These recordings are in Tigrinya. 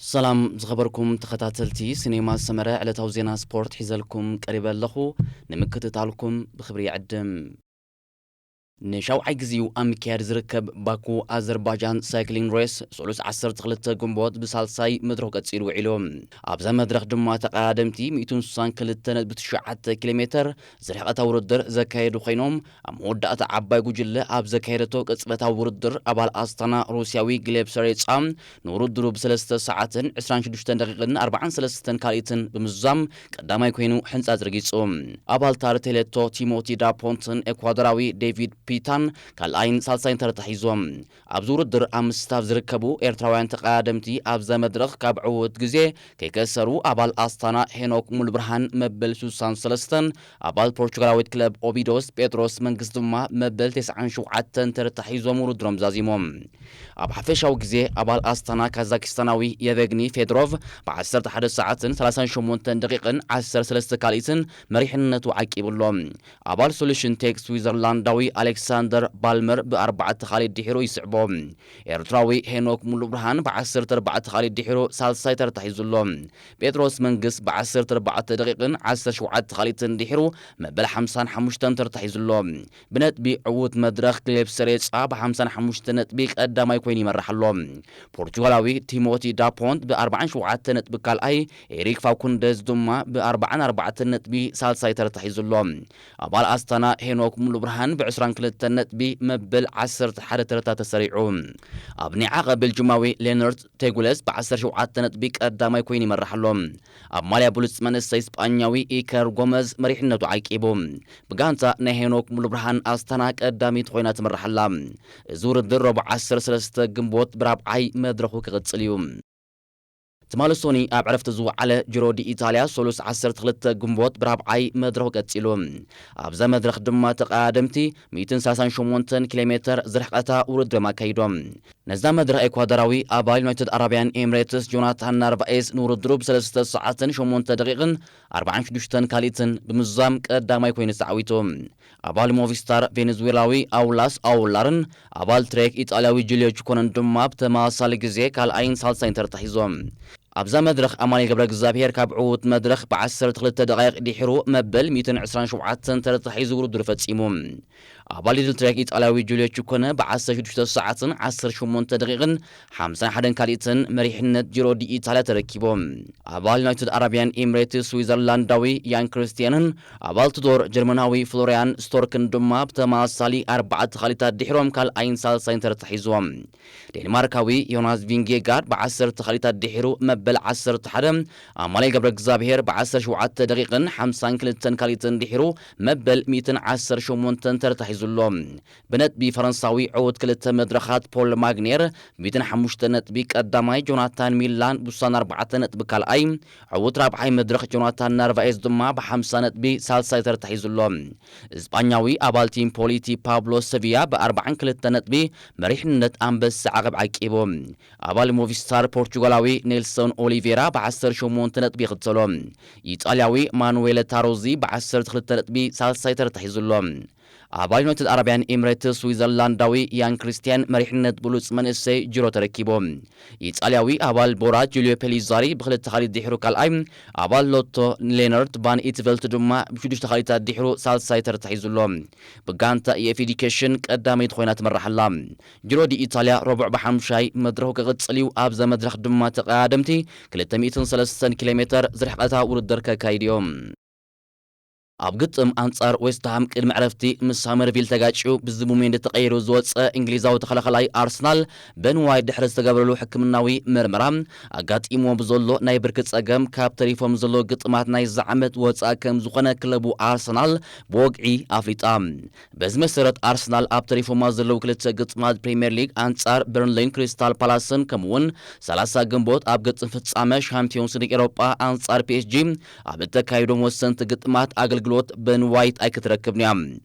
ሰላም ዝኸበርኩም ተኸታተልቲ ሲኔማ ሰመረ፣ ዕለታዊ ዜና ስፖርት ሒዘልኩም ቀሪበ ኣለኹ። ንምክትታልኩም ብኽብሪ ይዕድም። ንሻውዓይ ግዜኡ ኣብ ምክያድ ዝርከብ ባኩ ኣዘርባጃን ሳይክሊንግ ሬስ፣ ሰሉስ ዓሰርተ ክልተ ግንቦት ብሳልሳይ መድረኹ ቀጺሉ ውዒሉ። ኣብዛ መድረኽ ድማ ተቐዳደምቲ ሚእትን ስሳን ክልተ ነጥቢ ትሽዓተ ኪሎ ሜተር ዝርሕቐታ ውድድር ዘካየዱ ኮይኖም፣ ኣብ መወዳእታ ዓባይ ጉጅለ ኣብ ዘካየደቶ ቅጽበታዊ ውድድር፣ ኣባል ኣስታና ሩስያዊ ግሌብ ሰሬጻ ንውድድሩ ብሰለስተ ሰዓትን ዕስራን ሽዱሽተን ደቂቕን ኣርባዓን ሰለስተን ካልኢትን ብምዝዛም ቀዳማይ ኮይኑ ሕንጻጽ ረጊጹ። ኣባል ታርቴሌቶ ቲሞቲ ዳፖንትን ኤኳዶራዊ ዴቪድ ፒታን ካልኣይን ሳልሳይን ተረታ ሒዞም። ኣብዚ ውድድር ኣብ ምስታፍ ዝርከቡ ኤርትራውያን ተቐዳደምቲ ኣብዛ መድረኽ ካብ ዕዉት ግዜ ከይከሰሩ፣ ኣባል ኣስታና ሄኖክ ሙሉብርሃን መበል ስሳን ሰለስተን፣ ኣባል ፖርቹጋላዊት ክለብ ኦቢዶስ ጴጥሮስ መንግስ ድማ መበል ተስዓን ሸውዓተን ተረታ ሒዞም ውድድሮም ዛዚሞም። ኣብ ሓፈሻዊ ግዜ ኣባል ኣስታና ካዛኪስታናዊ የቨግኒ ፌድሮቭ ብዓሰርተ ሓደ ሰዓትን ሰላሳን ሸሞንተን ደቂቕን ዓሰርተ ሰለስተ ካልኢትን መሪሕነቱ ዓቂቡ ኣሎ። ኣባል ሶሉሽን ቴክ ስዊዘርላንዳዊ ኣሌክሳንደር ባልመር ብኣርባዕተ ካልኢት ድሒሩ ይስዕቦ። ኤርትራዊ ሄኖክ ሙሉብርሃን ብዓሰርተ ኣርባዕተ ካልኢት ድሒሩ ሳልሳይ ተረታ ሒዙ ኣሎ። ጴጥሮስ መንግስ ብዓሰርተ ኣርባዕተ ደቂቕን ዓሰርተ ሸውዓተ ካልኢትን ድሒሩ መበል ሓምሳን ሓሙሽተን ተረታ ሒዙ ኣሎ። ብነጥቢ ዕዉት መድረኽ ግሌብ ሰሬጻ ብሓምሳን ሓሙሽተ ነጥቢ ቀዳማይ ኮይኑ ይመርሕ ኣሎ። ፖርቹጋላዊ ቲሞቲ ዳፖንት ብኣርባዓን ሸውዓተ ነጥቢ ካልኣይ፣ ኤሪክ ፋኩንደዝ ድማ ብኣርባዓን ኣርባዕተን ነጥቢ ሳልሳይ ተረታ ሒዙ ኣሎ። ኣባል ኣስታና ሄኖክ ሙሉብርሃን ብዕስራን ክልተን ነጥቢ መበል ዓሰርተ ሓደ ተረታ ተሰሪዑ። ኣብ ናይ ዓቐ ቤልጁማዊ ሌነርት ቴጉለስ ብዓሰርተ ሸውዓተ ነጥቢ ቀዳማይ ኮይኑ ይመርሕ ኣሎ። ኣብ ማልያ ብሉጽ መንእሰይ ስጳኛዊ ኢከር ጎመዝ መሪሕነቱ ዓቂቡ። ብጋንታ ናይ ሄኖክ ሙሉብርሃን ኣስታና ቀዳሚት ኮይና ትምራሕ ኣላ። እዚ ውድድር ረቡዕ ዓሰርተ ሰለስተ ግንቦት ብራብዓይ መድረኹ ክቕጽል እዩ። ትማሊ ሶኒ ኣብ ዕረፍቲ ዝወዓለ ጂሮ ዲ ኢታልያ፣ ሰሉስ ዓሰርተ ክልተ ግንቦት ብራብዓይ መድረኹ ቀጺሉ። ኣብዛ መድረኽ ድማ ተቐዳደምቲ ሚእትን ሰላሳን ሸሞንተን ኪሎ ሜተር ዝርሕቐታ ውድድሮም ኣካይዶም። ነዛ መድረኽ ኤኳዶራዊ ኣባል ዩናይትድ ኣረብያን ኤምሬትስ ጆናታን ናርቫኤዝ ንውድድሩ ብሰለስተ ሰዓትን ሸሞንተ ደቂቕን ኣርባዓን ሽዱሽተን ካልኢትን ብምዝዛም ቀዳማይ ኮይኑ ተዓዊቱ። ኣባል ሞቪስታር ቬኔዙዌላዊ ኣውላስ ኣውላርን ኣባል ትሬክ ኢጣልያዊ ጁልዮ ቹኮንን ድማ ብተመሳሳሊ ግዜ ካልኣይን ሳልሳይን ተርታ ሒዞም። ኣብዛ መድረኽ ኣማኑኤል ገብረ እግዚኣብሄር ካብ ዕዉት መድረኽ ብዓሰርተ ክልተ ደቓይቕ ድሒሩ መበል ሚእትን ዕስራን ሸውዓተን ተርታ ሒዙ ውድድሩ ፈጺሙ። ኣባል ሊድል ትሬክ ኢጣልያዊ ጁልዮ ቹኮነ ብዓሰርተ ሽዱሽተ ሰዓትን ዓሰርተ ሸሞንተ ደቂቕን ሓምሳን ሓደን ካልኢትን መሪሕነት ጂሮ ዲ ኢታልያ ተረኪቡ። ኣባል ዩናይትድ ኣረብያን ኤምሬትስ ስዊዘርላንዳዊ ያን ክርስትያንን ኣባል ትዶር ጀርመናዊ ፍሎርያን ስቶርክን ድማ ብተመሳሳሊ ኣርባዕተ ካልኢታት ድሒሮም ካልኣይን ሳልሳይን ተርታ ሒዞም። ዴንማርካዊ ዮናስ ቪንጌጋርድ ብዓሰርተ ካልኢታት ድሒሩ መበል ዓሰርተ ሓደ፣ ኣማኑኤል ገብረ እግዚኣብሄር ብዓሰርተ ሸውዓተ ደቂቕን ሓምሳን ክልተን ካልኢትን ድሒሩ መበል ሚእትን ዓሰርተ ሸሞንተን ተርታ ሒዙ ኣሎ። ብነጥቢ ፈረንሳዊ ዕዉት ክልተ መድረኻት ፖል ማግኔር ሚእትን ሓሙሽተ ነጥቢ ቀዳማይ፣ ጆናታን ሚላን ብሳን ኣርባዕተ ነጥቢ ካልኣይ፣ ዕዉት ራብዓይ መድረኽ ጆናታን ናርቫኤዝ ድማ ብሓምሳ ነጥቢ ሳልሳይ ተርታ ሒዙ ኣሎ። እስጳኛዊ ኣባል ቲም ፖሊቲ ፓብሎ ሰቪያ ብኣርባዓን ክልተ ነጥቢ መሪሕነት ኣንበሳ ዓቐብ ዓቂቡ። ኣባል ሞቪስታር ፖርቹጋላዊ ኔልሶን ኦሊቬራ ብዓሰርተ ሸሞንተ ነጥቢ ይኽተሎ። ኢጣልያዊ ማኑዌለ ታሮዚ ብዓሰርተ ክልተ ነጥቢ ሳልሳይ ተርታ ሒዙ ኣሎ። ኣባል ዩናይትድ ኣረብያን ኤምሬትስ ስዊዘርላንዳዊ ያን ክርስትያን መሪሕነት ብሉጽ መንእሰይ ጅሮ ተረኪቡ። ኢጣልያዊ ኣባል ቦራ ጁልዮ ፔሊዛሪ ብክልተ ካልኢት ድሒሩ ካልኣይ፣ ኣባል ሎቶ ሌነርት ቫን ኢትቨልት ድማ ብሽዱሽተ ካልኢታት ድሒሩ ሳልሳይ ተርታ ሒዙ ኣሎ። ብጋንታ ኢኤፍ ኤዲኬሽን ቀዳመይቲ ኮይና ትመርሕ ኣላ። ጅሮ ዲ ኢጣልያ ረቡዕ ብሓምሻይ መድረኹ ክቕጽል እዩ። ኣብዛ መድረኽ ድማ ተቐዳደምቲ ክልተ ሚእትን ሰለስተን ኪሎ ሜተር ዝርሕቐታ ውድድር ከካይዱ እዮም። ኣብ ግጥም ኣንጻር ዌስትሃም ቅድሚ ዕረፍቲ ምስ ሃመርቪል ተጋጭዩ ብዙቢሜንዲ ተቐይሩ ዝወጸ እንግሊዛዊ ተኸላኸላይ ኣርሰናል በን ዋይት ድሕሪ ዝተገብረሉ ሕክምናዊ ምርመራ ኣጋጢምዎ ብዘሎ ናይ ብርኪ ጸገም ካብ ተሪፎም ዘለዉ ግጥማት ናይዚ ዓመት ወጻኢ ከም ዝኾነ ክለቡ ኣርሰናል ብወግዒ ኣፍሊጣ። በዚ መሰረት ኣርሰናል ኣብ ተሪፎማ ዘለዉ ክልተ ግጥማት ፕሪምየር ሊግ ኣንጻር በርንሌን ክሪስታል ፓላስን ከምኡውን ሰላሳ ግንቦት ኣብ ግጥም ፍጻመ ሻምፒዮንስ ሊግ ኤሮጳ ኣንጻር ፒኤስጂ ኣብ እተካይዶም ወሰንቲ ግጥማት ኣገልግሎት በን ዋይት ኣይክትረክብን እያ።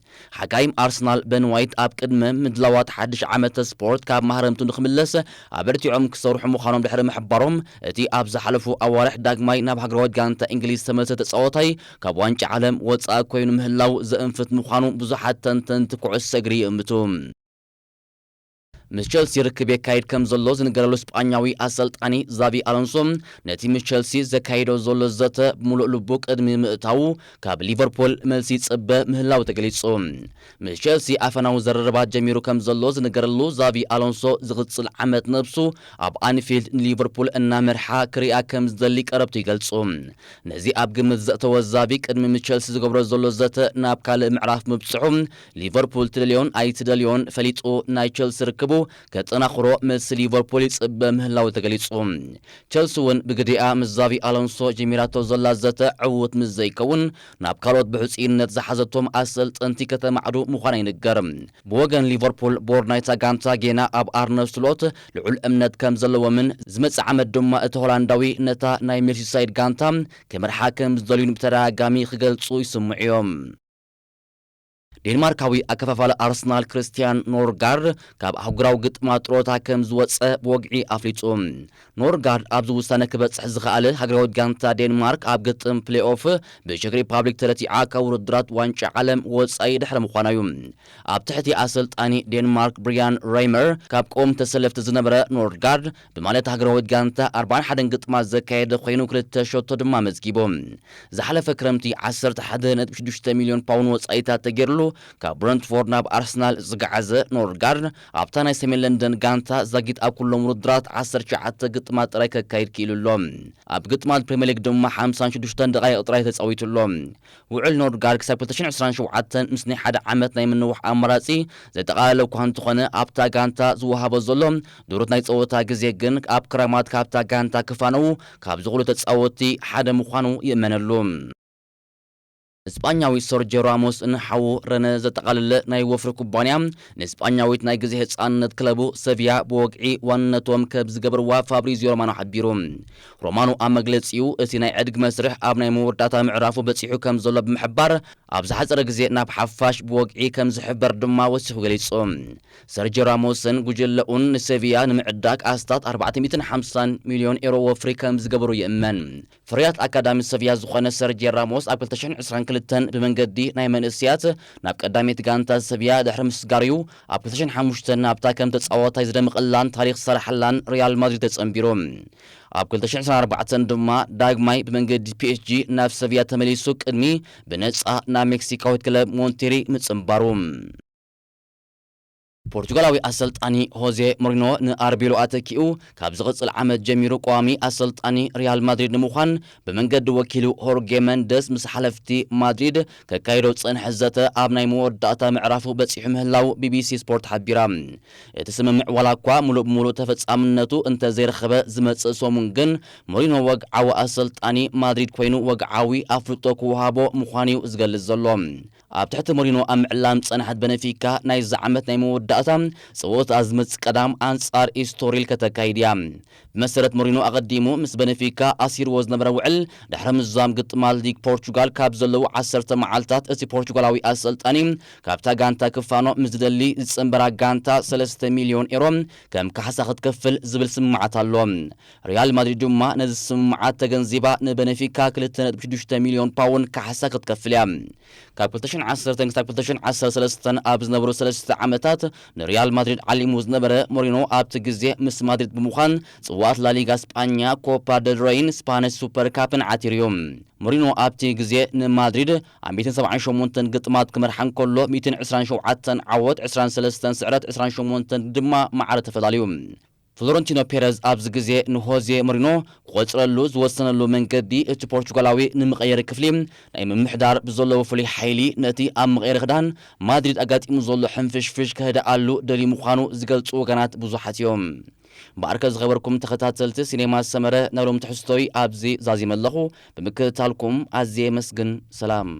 ሓካይም ኣርሰናል በን ዋይት ኣብ ቅድመ ምድላዋት ሓድሽ ዓመተ ስፖርት ካብ ማህረምቱ ንኽምለስ ኣበርቲዖም ክሰርሑ ምዃኖም ድሕሪ ምሕባሮም፣ እቲ ኣብ ዝሓለፉ ኣዋርሕ ዳግማይ ናብ ሃገራዊት ጋንታ እንግሊዝ ዝተመልሰ ተጻዋታይ ካብ ዋንጫ ዓለም ወጻኢ ኮይኑ ምህላው ዘእንፍት ምዃኑ ብዙሓት ተንተንቲ ኩዕሶ እግሪ ይእምቱ። ምስ ቸልሲ ርክብ የካይድ ከም ዘሎ ዝንገረሉ ስጳኛዊ ኣሰልጣኒ ዛቪ ኣሎንሶ፣ ነቲ ምስ ቸልሲ ዘካይዶ ዘሎ ዘተ ብምሉእ ልቡ ቅድሚ ምእታዉ ካብ ሊቨርፑል መልሲ ይጽበ ምህላው ተገሊጹ። ምስ ቸልሲ ኣፈናዊ ዘረርባት ጀሚሩ ከም ዘሎ ዝንገረሉ ዛቪ ኣሎንሶ፣ ዝቕጽል ዓመት ነብሱ ኣብ ኣንፊልድ ንሊቨርፑል እናመርሓ ክሪኣ ከም ዝደሊ ቀረብቱ ይገልጹ። ነዚ ኣብ ግምት ዘእተወ ዛቪ፣ ቅድሚ ምስ ቸልሲ ዝገብሮ ዘሎ ዘተ ናብ ካልእ ምዕራፍ ምብጽሑ፣ ሊቨርፑል ትደልዮን ኣይትደልዮን ፈሊጡ፣ ናይ ቸልሲ ርክቡ ከጠናኽሮ መልሲ ሊቨርፑል ይጽበ ምህላው ተገሊጹ። ቸልሲ እውን ብግዲኣ ምስ ዛቪ ኣሎንሶ ጀሚራቶ ዘላ ዘተ ዕዉት ምስ ዘይከውን፣ ናብ ካልኦት ብሕጹይነት ዝሓዘቶም ኣሰልጠንቲ ከተማዕዱ ምዃና ይንገር። ብወገን ሊቨርፑል፣ ቦርድ ናይታ ጋንታ ጌና ኣብ ኣርነ ስሎት ልዑል እምነት ከም ዘለዎምን፣ ዝመጽእ ዓመት ድማ እቲ ሆላንዳዊ ነታ ናይ ሜርሲሳይድ ጋንታ ክመርሓ ከም ዝደልዩን ብተደጋጋሚ ክገልጹ ይስምዑ እዮም። ዴንማርካዊ ኣከፋፋሊ ኣርሰናል ክርስቲያን ኖርጋርድ ካብ ኣህጉራዊ ግጥማት ጥሮታ ከም ዝወጸ ብወግዒ ኣፍሊጡ። ኖርጋርድ ኣብዚ ውሳነ ክበጽሕ ዝኸኣለ፣ ሃገራዊት ጋንታ ዴንማርክ ኣብ ግጥም ፕሌኦፍ ብቸክ ሪፓብሊክ ተረቲዓ ካብ ውድድራት ዋንጫ ዓለም ወጻኢ ድሕሪ ምዃና እዩ። ኣብ ትሕቲ ኣሰልጣኒ ዴንማርክ ብሪያን ራይመር ካብ ቀወም ተሰለፍቲ ዝነበረ ኖርጋርድ፣ ብማለት ሃገራዊት ጋንታ ኣርባዓን ሓደን ግጥማት ዘካየደ ኮይኑ፣ ክልተ ሸቶ ድማ መዝጊቡ። ዝሓለፈ ክረምቲ ዓሰርተ ሓደ ነጥቢ ሽዱሽተ ሚልዮን ፓውንድ ወጻኢታት ተገይርሉ ካብ ብረንትፎርድ ናብ ኣርሰናል ዝገዓዘ ኖርጋርድ፣ ኣብታ ናይ ሰሜን ለንደን ጋንታ ዛጊት ኣብ ኩሎም ውድድራት ዓሰርተ ትሽዓተ ግጥማት ጥራይ ከካይድ ክኢሉ ኣሎ። ኣብ ግጥማት ፕሪምየር ሊግ ድማ ሓምሳን ሽዱሽተን ደቓይቕ ጥራይ ተጻዊቱ ኣሎ። ውዕል ኖርጋርድ ክሳብ ክልተ ሽሕን ዕስራን ሸውዓተን ምስ ናይ ሓደ ዓመት ናይ ምንዋሕ ኣማራጺ ዘጠቓለለ እኳ እንተኾነ፣ ኣብታ ጋንታ ዝወሃቦ ዘሎ ድሩት ናይ ጸወታ ግዜ ግን ኣብ ክረማት ካብታ ጋንታ ክፋነዉ ካብ ዝኽእሉ ተጻወትቲ ሓደ ምዃኑ ይእመነሉ። ስጳኛዊ ሰርጂዮ ራሞስ ንሓዉ ረነ ዘጠቓለለ ናይ ወፍሪ ኩባንያ፣ ንስጳኛዊት ናይ ግዜ ህጻንነት ክለቡ ሰቪያ ብወግዒ ዋንነቶም ከም ዝገበርዋ ፋብሪዚዮ ሮማኖ ሓቢሩ። ሮማኖ ኣብ መግለጺኡ፣ እቲ ናይ ዕድግ መስርሕ ኣብ ናይ መወዳእታ ምዕራፉ በጺሑ ከም ዘሎ ብምሕባር፣ ኣብ ዝሓጸረ ግዜ ናብ ሓፋሽ ብወግዒ ከም ዝሕበር ድማ ወሲኹ ገሊጹ። ሰርጂዮ ራሞስን ጉጅለኡን ንሰቪያ ንምዕዳግ ኣስታት ኣርባዕተ ሚእትን ሓምሳን ሚልዮን ኤሮ ወፍሪ ከም ዝገበሩ ይእመን። ፍርያት ኣካዳሚ ሰቪያ ዝኾነ ሰርጂዮ ራሞስ ኣብ ክልተ ሽሕን ዕስራን ክልተን ብመንገዲ ናይ መንእስያት ናብ ቀዳመይቲ ጋንታ ሰቪያ ድሕሪ ምስጋርዩ፣ ኣብ ክልተ ሽሕን ሓሙሽተን ናብታ ከም ተጻዋታይ ዝደመቐላን ታሪኽ ዝሰረሓላን ሪያል ማድሪድ ተጸንቢሩ። ኣብ ክልተ ሽሕን ዕስራን ኣርባዕተን ድማ ዳግማይ ብመንገዲ ፒ ኤስ ጂ ናብ ሰቪያ ተመሊሱ፣ ቅድሚ ብነጻ ናብ ሜክሲካዊት ክለብ ሞንቴሪ ምጽንባሩ። ፖርቹጋላዊ ኣሰልጣኒ ሆዜ ሞሪኖ ንኣርቤሎ ኣተኪኡ ካብ ዝቕጽል ዓመት ጀሚሩ ቀዋሚ ኣሰልጣኒ ሪያል ማድሪድ ንምዃን ብመንገዲ ወኪሉ ሆርጌ መንደስ ምስ ሓለፍቲ ማድሪድ ከካይዶ ዝጸንሐ ዘተ ኣብ ናይ መወዳእታ ምዕራፉ በጺሑ ምህላው ቢ ቢ ሲ ስፖርት ሓቢራ። እቲ ስምምዕ ዋላ እኳ ምሉእ ብምሉእ ተፈጻምነቱ እንተ ዘይረኸበ፣ ዝመጽእ ሰሙን ግን ሞሪኖ ወግዓዊ ኣሰልጣኒ ማድሪድ ኮይኑ ወግዓዊ ኣፍልጦ ክወሃቦ ምዃኑ'ዩ ዝገልጽ ዘሎ። ኣብ ትሕቲ ሞሪኖ ኣብ ምዕላም ዝጸንሐት በነፊካ፣ ናይዚ ዓመት ናይ መወዳእታ ጸወታ ዝመጽእ ቀዳም ኣንጻር ኢስቶሪል ከተካይድ እያ። ብመሰረት ሞሪኖ፣ ኣቐዲሙ ምስ በነፊካ ኣሲርዎ ዝነበረ ውዕል፣ ድሕሪ ምዝዛም ግጥማት ሊግ ፖርቹጋል ካብ ዘለዉ ዓሰርተ መዓልታት፣ እቲ ፖርቹጋላዊ ኣሰልጣኒ ካብታ ጋንታ ክፋኖ ምስ ዝደሊ ዝጸንበራ ጋንታ ሰለስተ ሚልዮን ኤሮ ከም ካሕሳ ክትከፍል ዝብል ስምምዓት ኣሎ። ሪያል ማድሪድ ድማ ነዚ ስምምዓት ተገንዚባ፣ ንበነፊካ ክልተ ነጥቢ ሽዱሽተ ሚልዮን ፓውንድ ካሕሳ ክትከፍል እያ። ካብ ክልተ ሽሕን ዓሰርተን ክሳብ ክልተ ሽሕን ዓሰርተ ሰለስተን ኣብ ዝነበሩ ሰለስተ ዓመታት ንሪያል ማድሪድ ዓሊሙ ዝነበረ ሞሪኖ፣ ኣብቲ ግዜ ምስ ማድሪድ ብምዃን ጽዋት ላሊጋ ስጳኛ፣ ኮፓ ደል ረይን፣ ስፓኒሽ ሱፐር ካፕን ዓቲሩ እዩ። ሞሪኖ ኣብቲ ግዜ ንማድሪድ ኣብ ሚእትን ሰብዓን ሸሞንተን ግጥማት ክመርሓ እንከሎ፣ ሚእትን ዕስራን ሸውዓተን ዓወት፣ ዕስራን ሰለስተን ስዕረት፣ ዕስራን ሸሞንተን ድማ ማዕረ ተፈላልዩ። ፍሎረንቲኖ ፔረዝ ኣብዚ ግዜ ንሆዜ ሞሪኖ ክቖጽረሉ ዝወሰነሉ መንገዲ፣ እቲ ፖርቹጋላዊ ንመቐየሪ ክፍሊ ናይ ምምሕዳር ብዘለዎ ፍሉይ ሓይሊ፣ ነቲ ኣብ መቐየሪ ክዳን ማድሪድ ኣጋጢሙ ዘሎ ሕንፍሽፍሽ ከህድኣሉ ደልዩ ምዃኑ ዝገልጹ ወገናት ብዙሓት እዮም። እምበኣርከ ዝኸበርኩም ተኸታተልቲ ሲኔማ ሰመረ፣ ናይ ሎሚ ትሕዝቶይ ኣብዚ ዛዚመ ኣለኹ። ብምክትታልኩም ኣዝየ የመስግን። ሰላም።